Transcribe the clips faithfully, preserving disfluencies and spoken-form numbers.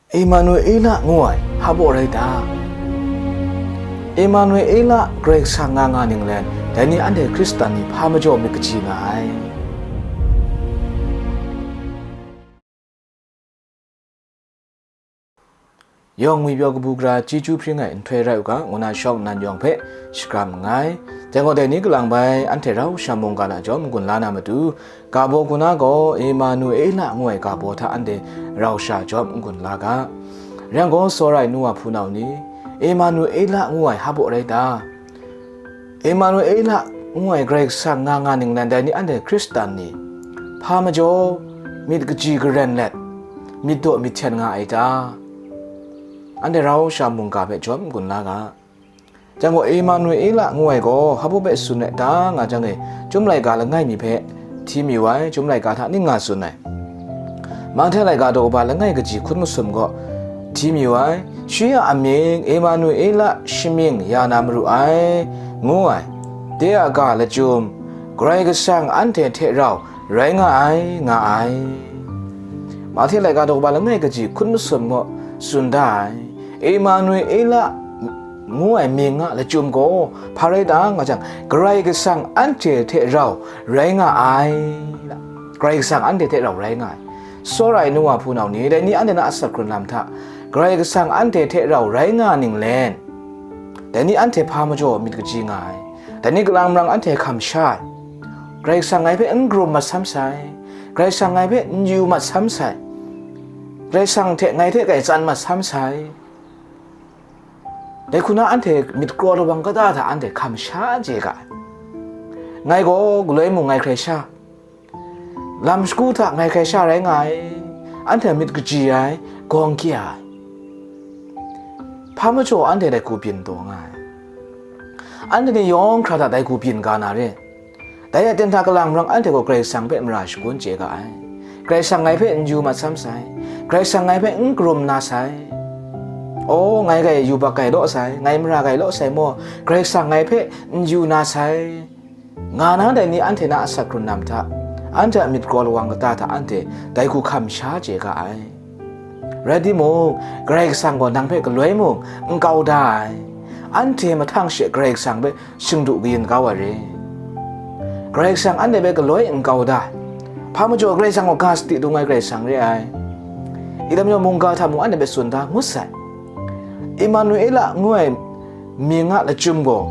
Emanuela ngu ai hpa baw rai ta? Emanuela Karai Kasang nga nga ninglen, dai ni anhte Hkristan ni hpa majaw myit kaji nga ai. Yawng ngwipyaw kabu gara chyeju hpring ai nhtoi rai u ga, ngu na shawng nnan yawng hpe shakram nngai. Dai gaw, dai ni kalang bai anhte rau sha mungga na jawm n-gun la na matu, ga baw hku na gaw Emanuela ngu ai ga baw hta anhte rau sha jawm n-gun la ga. Rai yang gaw, tsawra ai nu wa hpunau ni, Emanuela ngu ai hpa baw rai ta? Emanuela ngu ai Karai Kasang nga nga ninglen, dai ni anhte Hkristan ni hpa majaw myit kaji karen let, myit daw myit hten nga ai ta? Anhte rau sha mungga hpe jawm n-gun la ga. Jang gaw, Emanuela ngu ai gaw hpa baw hpe tsun ai ta nga jang e, Chyum laika langai mi hpe hti mayu ai, Chyum laika hta ning nga tsun ai. Mahte laika daw kaba langai kaji hkun masum gaw hti mayu ai, shi a amying Emanuela shamying ya na maru ai, ngu ai. De a ga lachyum, Karai Kasang anhte hte rau rai nga ai, nga ai. Mahte laika daw kaba langai kaji hkun masum gaw tsun da ai. Emanuela ngu ai mying a lachyum gaw hpa rai ta nga jang, Karai Kasang anhte hte rau rai nga ai. Karai Kasang anhte hte rau rai nga ai. Tsawra ai nu wa hpunau ni, dai ni anhte na asak hkrun lam hta, Karai Kasang anhte hte rau rai nga ninglen, dai ni anhte hpa majaw myit kaji nga ai. Dai ni kalang marang anhte hkam sha ai. Karai Kasang ngai hpe n karum mat sam sai. Karai Kasang ngai hpe n yu mat sam sai. Karai Kasang hte ngai hte kai tsan mat sam sai. Dai hku na anhte myit kraw lawang kata hta anhte hkam sha chye ga ai. Ngai gaw galoi mung ngai hkrai sha, lam shagu hta ngai hkrai sha rai nga ai, anhte myit kaji ai, gawng kya ai. Hpa majaw anhte dai hku byin taw nga ai. Anhte ni yawng hkra hta dai hku byin ga na re. Dai aten hta kalang marang anhte gaw Karai Kasang hpe mara shagun chye ga ai. Karai Kasang ngai hpe n yu mat sam sai. Karai Kasang ngai hpe n karum na sai. Aw, ngai gai yubak gai law sai, ngai mara gai law sai maw, Karai Kasang ngai hpe n yu na sai, nga na dai ni anhte na asak hkrun lam hta, anhte a myit kraw lawang kata hta anhte dai hku hkam sha chye ga ai. Rai timung, Karai Kasang gaw nang hpe galoi mung n kau da ai. Anhte mahtang she Karai Kasang hpe shingdu kayin kau ai re. Karai Kasang anhte hpe galoi n kau da ai. Hpa majaw Karai Kasang gaw ga sadi dung ai Karai Kasang re ai. Ilam yawng mungga hta mung anhte hpe tsun da ngut sai. Emanuela ngu ai mying a lachyum gaw,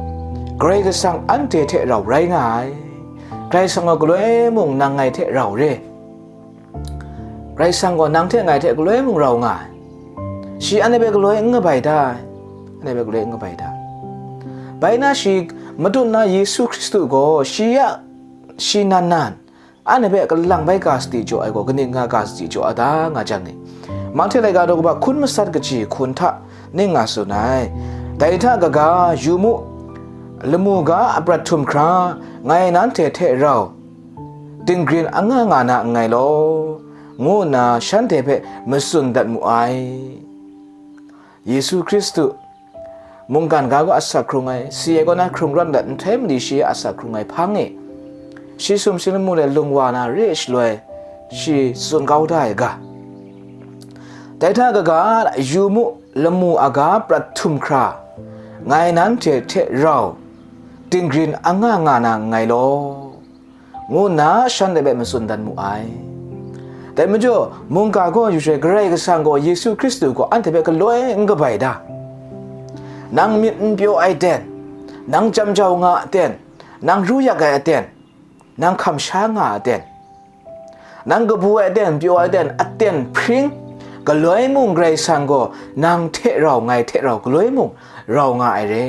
Karai Kasang anhte hte rau rai nga ai. Karai Kasang gaw galoi mung nang ngai hte rau re. Karai Kasang gaw nang hte ngai hte galoi mung rau nga ai. Shi anhte hpe galoi n kabai da ai. Anhte hpe galoi n kabai da ai. Bai na shi, Madu na Yesu Hkristu gaw shi ya, shi nan nan, anhte hpe kalang bai ga sadi jaw ai gaw, kaning nga ga sadi jaw a ta nga jang ni? Mahte laika daw kaba hkun masat kaji hkun hta ning nga tsun ai. Dai hta kaga, yu mu, lamu ga a prat htum hkra, ngai nanhte hte rau, dinggrin anga nga na nngai law, ngu nna shanhte hpe matsun dat mu ai. Yesu Hkristu, mungkan ga gaw asak hkrung ai, si ai kaw na hkrung rawt dat nhtoi mali shi a asak hkrung ai hpang e, shi sumsing lamu let lung wa na re shaloi, shi tsun kau da ai ga. Dai hta kaga, yu mu, lamu a ga prat htum hkra, ngai nanhte hte rau dinggrin anga nga na nngai law, ngu nna shanhte hpe matsun dan mu ai. Dai majaw, mungga gaw yu shaloi, Karai Kasang gaw Yesu Hkristu gaw anhte hpe galoi n kabai da. Nang myit n pyaw ai ten, nang jam jau nga a ten, nang ru yak ai aten, nang hkam sha nga a ten, nang kabu ai aten, pyaw ai aten, aten hpring, galoi mung Karai Kasang gaw nang hte rau, ngai hte rau, galoi mung rau nga ai re.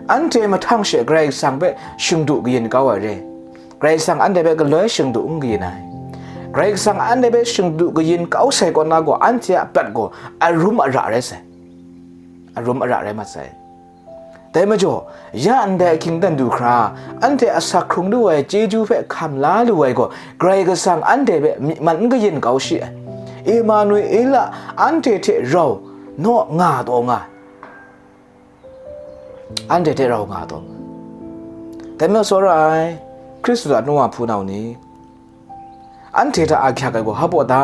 Anhte mahtang she Karai Kasang hpe shingdu kayin kau ai re. Karai Kasang anhte hpe galoi shingdu n kayin ai. Karai Kasang anhte hpe shingdu kayin kau sai kaw na gaw, anhte a prat gaw arum ara rai sai. Arum ara rai mat sai. Dai majaw, ya ndai ahkying dan du hkra, anhte asak hkrung lu ai chyeju hpe hkam la lu ai gaw, Karai Kasang anhte hpe myi man n kayin kau shi ai. Emanuela anhte hte rau naw nga taw nga ai. Anhte hte rau nga taw nga ai. Dai majaw, tsawra ai Hkristu a nu wa hpunau ni, anhte hta ahkyak ai gaw hpa baw ta?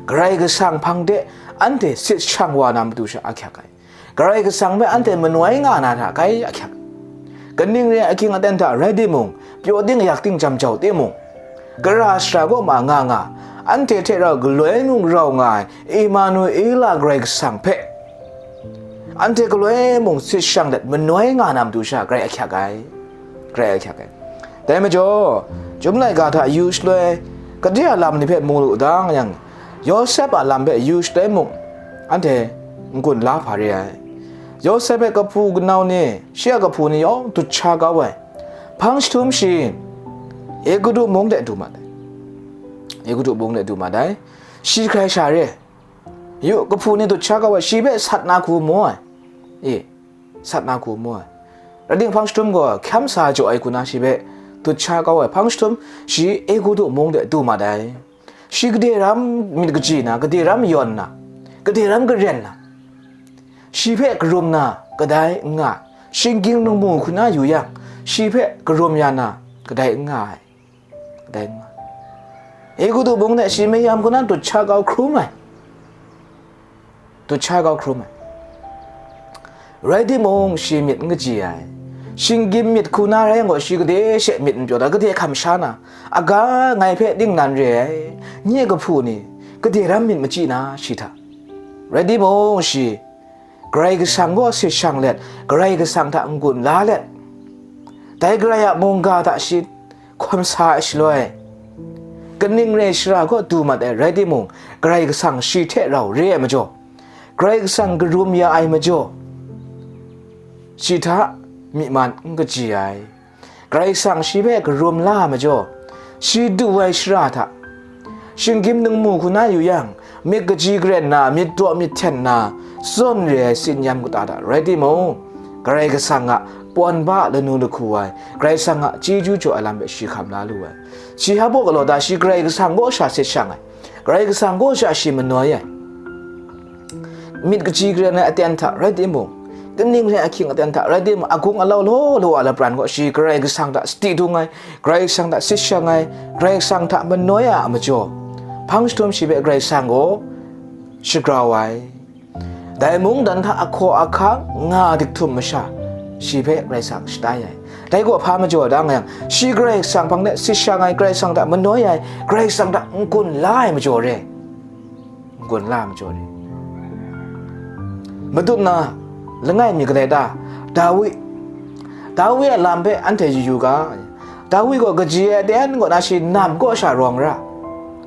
Karai Kasang hpang de anhte sit shang wa na matu sha ahkyak ai. Karai Kasang hpe anhte manoi nga na hta gai ahkyak. Kaning re ai ahkying aten hta rai timung, pyaw ting yak ting jam jau timung, gara shara kaw ma nga nga, anhte hte rau galoi mung rau nga ai Emanuela Karai Kasang hpe, anhte galoi mung sit shang let manoi nga na matu sha grai ahkyak ai, grai ahkyak ai. Dai majaw, Chyum laika hta yu shaloi, gade a lam ni hpe mu lu dang yang, Yawsep a lam hpe yu shaloi mung, anhte n-gun la hpa re ai. Yawsep hpe kahpu kanau ni, shi a kahpu ni yawng dut sha kau ai. Hpang jahtum shi Egutu mung de du mat ai. Egutu mung de du mat ai. Shi hkrai sha re. Yu, kahpu ni dut sha kau ai, shi hpe sat na hku mu ai. E, sat na hku mu ai. Rai ting, hpang jahtum gaw hkyam sa jaw ai hku na shi hpe dut sha kau ai. Hpang jahtum shi Egutu mung de du mat ai. Shi gade ram myit kaji na, gade ram yawn na, gade ram garen na, shi hpe karum na kadai n nga ai. Shinggyim ningmu hku na yu yang, shi hpe karum ya na kadai n nga ai. Kadai n nga ai. Egutu mung de shi mayam hku na dut sha kau hkrum ai. Dut sha kau hkrum ai. Rai timung, shi myit n kaji ai. Shinggyim myit hku na rai yang gaw, shi gade she myit n pyaw da, gade hkam sha na, aga ngai hpe ningnan re ai, nye kahpu ni, gade ram myit machyi na shi hta. Rai timung, shi Karai Kasang kaw sit shang let, Karai Kasang hta n-gun la let, dai Karai a mungga hta shi hkawm sa ai shaloi, kaning re ai shara kaw du mat ai rai timung, Karai Kasang shi hte rau re ai majaw, Karai Kasang karum ya ai majaw, shi hta myi man n kaji ai. Karai Kasang shi hpe karum la ai majaw, shi du ai shara hta, shinggyim ningmu hku na yu yang, myit kaji garen na, myit daw myit hten na, zawn re ai tsin-yam kata hta rai timung, Karai Kasang a pawn ba lanu lahku ai, Karai Kasang a chyeju jaw ai lam hpe shi hkam la lu ai. Shi hpa galaw ta, shi Karai Kasang kaw sha sit shang ai, Karai Kasang kaw sha shi manoi ai. Myit kaji garen ai aten hta rai timung, kaning re ai ahkying aten hta rai timung, agung alau law law a lapran gaw shi Karai Kasang hta sadi dung ai, Karai Kasang hta sit shang ai, Karai Kasang hta manoi a majaw, hpang jahtum shi hpe Karai Kasang gaw shagrau ai. Dai mungdan hta ahkaw ahkang nga dik htum masha, shi hpe Karai Kasang shatai ai. Dai gaw hpa majaw da nga yang, shi Karai Kasang hpang de sit shang ai, Karai Kasang hta manoi ai, Karai Kasang hta n-gun la ai majaw re. N-gun la ai majaw re. Madun na langai mi galai ta? Dawi. Dawi a lam hpe anhte yu yu ga. Dawi gaw kaji ai aten kaw na shi nam kaw sha rawng ra.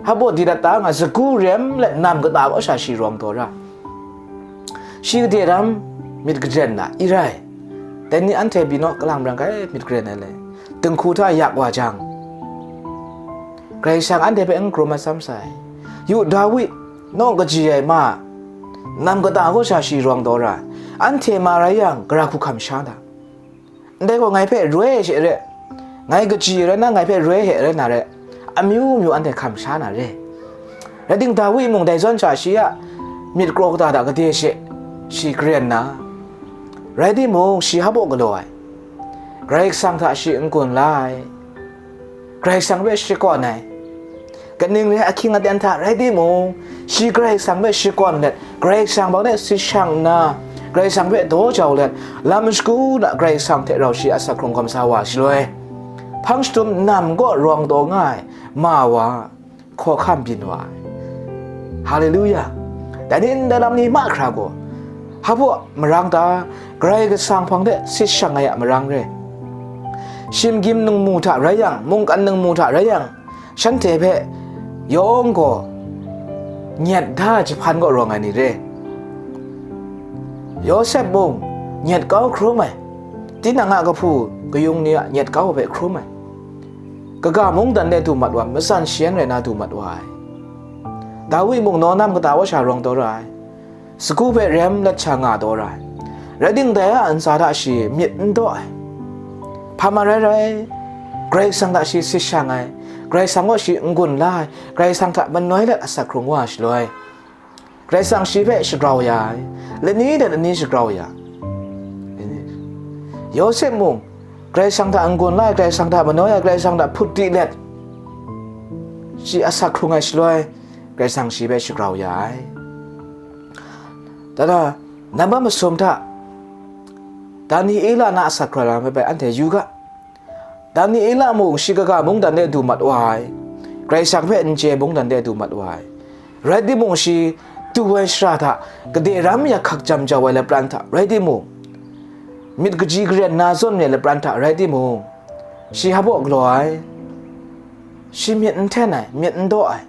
Hpa baw di dat ta nga, sagu rem let nam kata kaw sha shi rawng taw ra. Shi gade ram myit garen na, i rai. Dai ni anhte pyi naw, kalang marang kai myit garen ai le, dinghku hta yak wa jang, Karai Kasang anhte hpe n karum ai sam sai. Yu, Dawi, naw kaji ai ma, nam kata kaw sha shi rawng taw ra ai. Anhte ma rai yang, gara hku hkam sha da. Ndai gaw ngai hpe roi she re, ngai kaji rai na, ngai hpe roi he rai na re, amyu myu anhte hkam sha na re. Rai ting, Dawi mung dai zawn sha shi a myit kraw kata hta gade she shi garen na, rai timung, shi hpa galaw ai, Karai Kasang hta shi n-gun la ai, Karai Kasang hpe shakawn ai, kaning re ai ahkying aten hta rai timung, shi Karai Kasang hpe shakawn let, Karai Kasang hpang de sit shang nna, Karai Kasang hpe daw jau let, lam shagu na Karai Kasang hte rau shi asak hkrung hkawm sa wa shaloi, hpang jahtum nam kaw rawng taw nga ai ma wa, hkawhkam byin wa ai. Haleluya! Dai ni ndai lam ni mahkra gaw, hpa baw marang ta, Karai Kasang hpang de sit shang ai a marang re. Shinggyim ningmu hta rai yang, mungkan ningmu hta rai yang, shanhte hpe yawng gaw nyet da ai jahpan kaw rawng ai ni re. Yawsep mung nyet kau hkrum ai, tinang a kahpu kayung ni a nyet kau ai hpe hkrum ai, kaga mungdan de du mat wa, matsan shayan rai na du mat wa ai. Dawi mung naw nam kata wa sha rawng taw ra ai. Sagu hpe rem let sha nga taw ra ai. Rai timung, dai a ntsa hta shi myit n daw ai. Hpa marai rai, Karai Kasang hta shi sit shang ai, Karai Kasang kaw shi n-gun la ai, Karai Kasang hta manoi let asak hkrung wa ai shaloi, Karai Kasang shi hpe shagrau ya ai, lani de lani shagrau ya ai. Yawsep mung, Karai Kasang hta n-gun la ai, Karai Kasang hta manoi ai, Karai Kasang hta hput di let, shi asak hkrung ai shaloi, Karai Kasang shi hpe shagrau ya ai. Tada, nambat masum hta, Daniela na asak hkrung lam hpe bai anhte yu ga. Daniela mung shi kaga mungdan de du mat wa ai, Karai Kasang hpe n chye mungdan de du mat wa ai. Rai timung, shi du ai shara hta, gade ram yakhak jam jau ai lapran hta rai timung, myit kaji karen na zawn ai lapran hta rai timung, shi hpa galaw ai, shi myit n hten ai, myit n daw ai,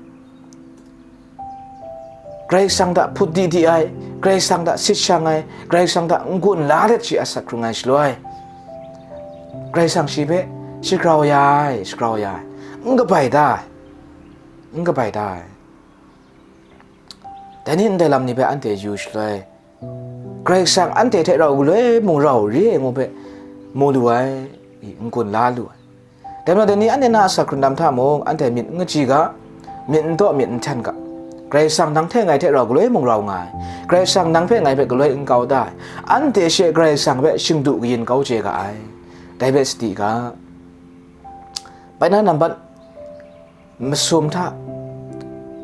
Karai Kasang hta hput di di ai, Karai Kasang hta sit shang ai, Karai Kasang hta n-gun la let shi asak hkrung ai shaloi, Karai Kasang shi hpe shagrau ya ai, shagrau ya ai, n kabai da ai, n kabai da ai. Dai ni ndai lam ni hpe anhte yu shaloi, Karai Kasang anhte hte rau galoi mung rau re ai ngu hpe mu lu ai, i, n-gun la lu ai. Dai majaw, dai ni anhte na asak hkrung lam hta mung, anhte myit n kaji ga, myit n daw, myit n hten ga. Karai Kasang nang hte ngai hte rau galoi mung rau nga ai. Karai Kasang nang hpe ngai hpe galoi n kau da ai. Anhte she Karai Kasang hpe shingdu kayin kau chye ga ai. Dai hpe sadi ga. Bai na nambat masum hta,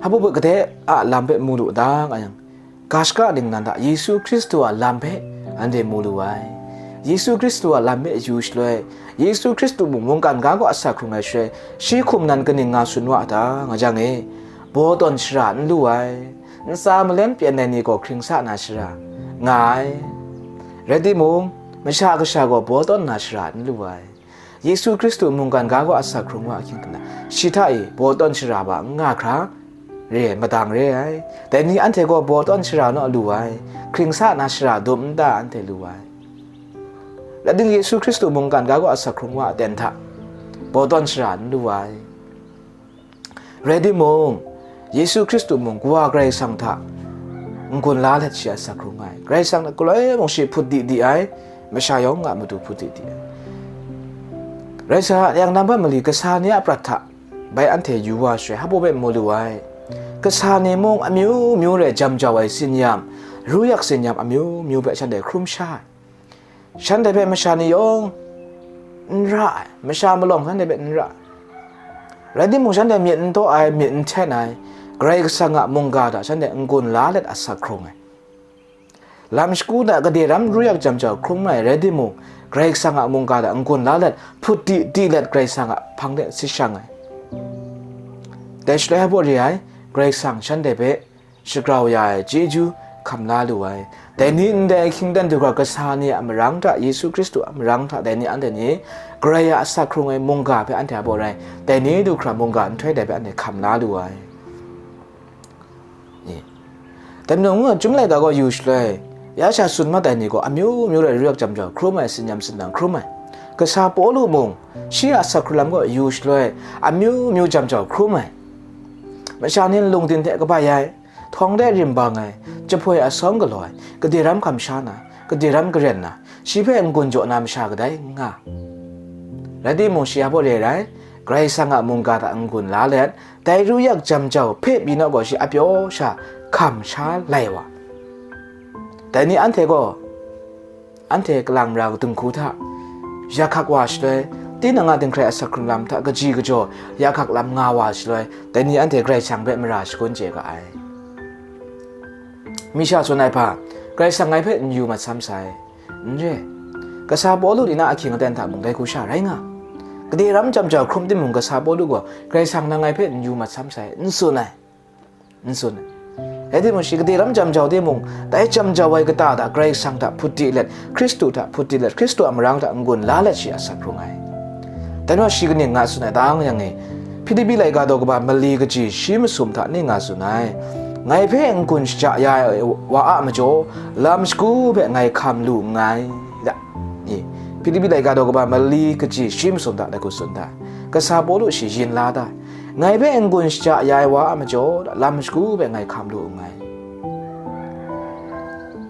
hpa gade a lam hpe mu lu dang a yang, ga shaka ningnan hta Yesu Hkristu a lam hpe anhte mu lu ai. Yesu Hkristu a lam hpe yu shaloi, Yesu Hkristu mung mungkan ga kaw asak hkrung ai shaloi, shi hkum nan kaning nga tsun wa dang a jang e, baw tawn shara n lu ai, ntsa malen pyen ai ni gaw hkring sa na shara nga ai. Rai timung, Masha Kasha gaw baw tawn na shara n lu ai. Yesu Hkristu mungkan ga kaw asak hkrung wa ahkying hkra, shi hta e baw tawn shara wa n nga hkra, re ai, madang re ai. Dai ni anhte gaw baw tawn shara naw lu ai, hkring sa na shara dum nta anhte lu ai. Rai timung, Yesu Hkristu mungkan ga kaw asak hkrung wa aten hta, baw tawn shara n lu ai. Rai timung, Yesu Hkristu mung Kawa Karai Kasang hta n-gun la let shi asak hkrung ai. Karai Kasang hta galoi mung shi hput di di ai, masha yawng a matu hput di di ai. Rai sa, yang nambat mali kasa ni a prat hta bai anhte yu wa shaloi, hpa hpe mu lu ai. Kasa ni mung amyu myu re jam jau ai tsin-yam, ru yak tsin-yam amyu myu hpe shanhte hkrum sha ai. Shanhte hpe masha ni yawng n ra ai, masha malawng shanhte hpe n ra ai. Rai timung, shanhte myit n daw ai, myit n hten ai, Karai Kasang a mungga hta shanhte n-gun la let asak hkrung ai. Lam shagu hta gade ram ru yak jam jau hkrum ai rai timung, Karai Kasang a mungga hta n-gun la let, hput di di let Karai Kasang a hpang de sit shang ai. Dai shaloi hpa re ai, Karai Kasang shanhte hpe shagrau ya ai chyeju hkam la lu ai. Dai ni ndai hkying dan du hkra kasa ni a marang hta, Yesu Hkristu a marang hta, dai ni anhte ni Karai a asak hkrung ai mungga hpe anhte a baw rai, dai ni du hkra mungga nhtoi dai hpe anhte hkam la lu ai. Ni, dai majaw, ngu, Chyum laika gaw yu shaloi, ya sha tsun mat ai ni gaw amyu myu rai ru yak jam jau hkrum ai, tsin-yam tsin-dang hkrum ai. Kasa Pawlu mung, shi a asak hkrung lam gaw yu shaloi, amyu myu jam jau hkrum ai. Masha ni lungdin hte kabai ai, htawng de rim bang ai, jahpoi asawng galaw ai, gade ram hkam sha na, gade ram garen na, shi hpe n-gun jaw na masha kadai n nga. Rai timung, shi a baw re ai, Karai Kasang a mungga hta n-gun la let, dai ru yak jam jau hpe pyi naw gaw shi a pyaw sha hkam sha lai wa. Dai ni anhte gaw, anhte kalang mara kadung hku hta, yakhak wa shaloi, tinang a dinghkrai asak hkrung lam hta kaji kajaw, yakhak lam nga wa shaloi, dai ni anhte Karai Kasang hpe mara shagun chye ga ai. Mi sha tsun ai hpa, Karai Kasang ngai hpe n yu mat sam sai, n re. Kasa Pawlu ni na ahkying aten hta mung dai hku sha rai nga. Gade ram jam jau hkrum timung, kasa Pawlu gaw, Karai Kasang nang ngai hpe n yu mat sam sai, n tsun ai. N tsun ai. Rai timung, shi gade ram jam jau timung, dai jam jau ai kata hta Karai Kasang hta hput di let, Hkristu hta hput di let, Hkristu a marang hta n-gun la let shi asak hkrung ai. Dai majaw shi kaning nga tsun ai dang yang e, Hpilipi laika daw kaba mali kaji shi masum hta ning nga tsun ai. Ngai hpe n-gun shaja ya ai wa a majaw, lam shagu hpe ngai hkam lu nngai, da. I, Hpilipi laika daw kaba mali kaji shi masum hta dai hku tsun da. Kasa Pawlu shi yin la da. Ngai hpe n-gun shaja ya ai wa a majaw, lam shagu hpe ngai hkam lu nngai.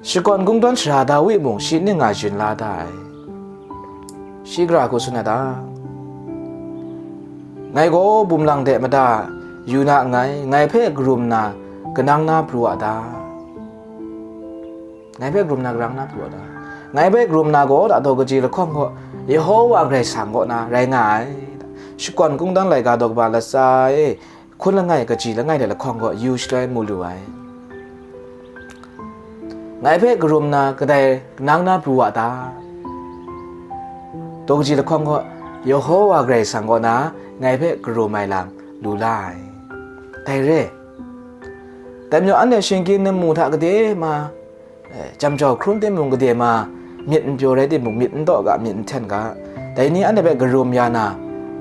Shakawn kungdawn sara Dawi mung shi ning nga yin la da ai. Shi gara hku tsun ai ta? Ngai gaw bum lang de mada yu na nngai, ngai hpe karum na kanang na pru a ta? Ngai hpe karum na kanang na pru a ta? Ngai hpe karum na gaw, da daw kaji lahkawng gaw, Yehowa Karai Kasang kaw na rai nga ai. Shakawn kungdawn laika daw kaba latsa e, hkun langai kaji langai de lahkawng gaw yu shaloi mu lu ai. Ngai hpe karum na kadai nang na pru wa ta? Daw kaji lahkawng gaw, Yehowa Karai Kasang kaw na ngai hpe karum ai lam lu la ai. Dai re. Dai majaw anhte shinggyim lamu hta gade ma, eh, jam jau hkrum timung gade ma, myit n pyaw rai timung, myit n taw ga, myit n hten ga. Dai ni anhte hpe karum ya na,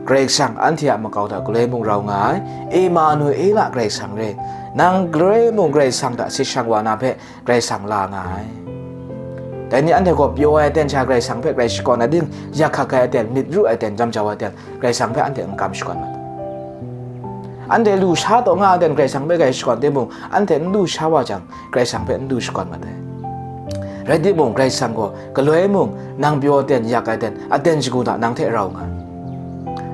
Karai Kasang anhte a makau hta galoi mung rau nga ai. Emanuela Karai Kasang re. Nang galoi mung Karai Kasang hta sit shang wa na hpe Karai Kasang la nga ai. Dai ni anhte gaw pyaw ai aten sha Karai Kasang hpe grai shakawn ai ting, yak hkak ai aten, myit ru ai aten, jam jau ai aten, Karai Kasang hpe anhte n kam shakawn mat ai. Anhte lu sha taw nga ai aten Karai Kasang hpe grai shakawn timung, anhte n lu sha wa jang, Karai Kasang hpe n lu shakawn mat ai. Rai timung, Karai Kasang gaw galoi mung nang pyaw aten, yak ai aten, aten shagu hta nang hte rau nga ai.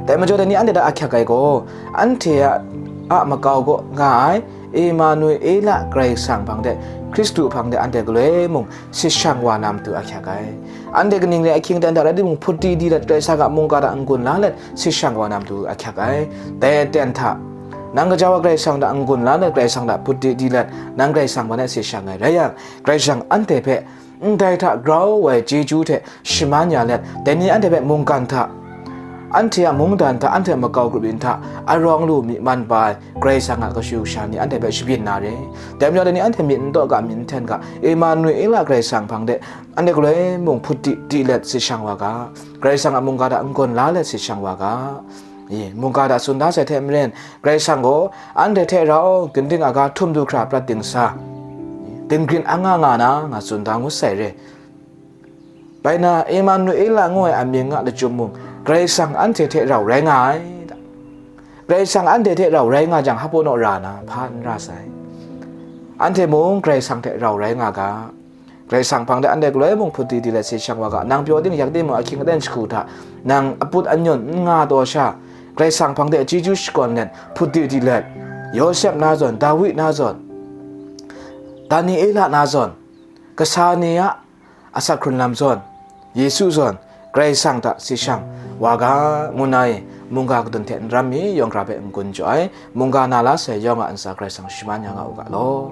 Dai majaw dai ni anhte hta ahkyak ai gaw, anhte a, a makau kaw nga ai Emanuela Karai Kasang hpang de, Hkristu hpang de anhte galoi mung sit shang wa na matu ahkyak ai. Anhte kaning rai ahkying ten hta rai timung, hput di di let Karai Kasang a mungga hta n-gun la let sit shang wa na matu ahkyak ai. Dai aten hta, nang gaja wa Karai Kasang hta n-gun la let, Karai Kasang hta hput di di let, nang Karai Kasang hpang de sit shang ai. Rai yang, Karai Kasang anhte hpe ndai hta grau ai chyeju hte shaman ya let, dai ni anhte hpe mungkan hta, anhte a mungdan hta, anhte a makau grup yin hta arawng lu myi man pa ai Karai Kasang a kashu kasha ni anhte hpe shabyin na re. Dai majaw dai ni anhte myit n taw ga, myit n hten ga, Emanuela Karai Kasang hpang de anhte galoi mung hput di di let sit shang wa ga. Karai Kasang a mungga hta n-gun la let sit shang wa ga. E, mungga hta tsun da sai hte maren, Karai Kasang gaw anhte hte rau ginding aga htum du hkra prat dingsa, dinggrin anga nga na, nga tsun da ngut sai re. Bai na, Emanuela ngu ai amying a lachyum mung, Karai Kasang anhte hte rau rai nga ai. Karai Kasang anhte hte rau rai nga jang, hpa naw ra na, hpa n ra sai. Anhte mung Karai Kasang hte rau rai nga ga. Karai Kasang hpang de anhte galoi mung hput di di let sit shang wa ga, nang pyaw ting yak ting mung ahkying aten shagu hta, nang aput anyun n nga taw sha, Karai Kasang hpang de chyeju shakawn let, hput di di let, Yawsep na zawn, Dawi na zawn, Daniela na zawn, kasa ni a asak hkrun lam zawn, Yesu zawn, Karai Kasang hta sit shang wa ga, ngu na e, mungga kadun hte n ram mi, yawng hkra hpe n-gun jaw ai, mungga na la sai yawng a ntsa Karai Kasang shaman ya nga u ga law.